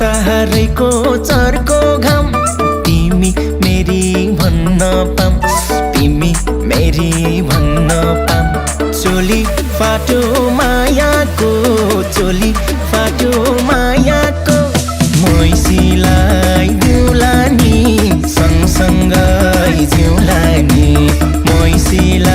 संसारैको चर्को घाम तिमी मेरी भन्न पाम तिमी मेरी भन्न पाम चोली फाटो मायाको चोली फाटो मायाको मैसीलाई दिउला नि सँगसँगै जिउला नि मैसीलाई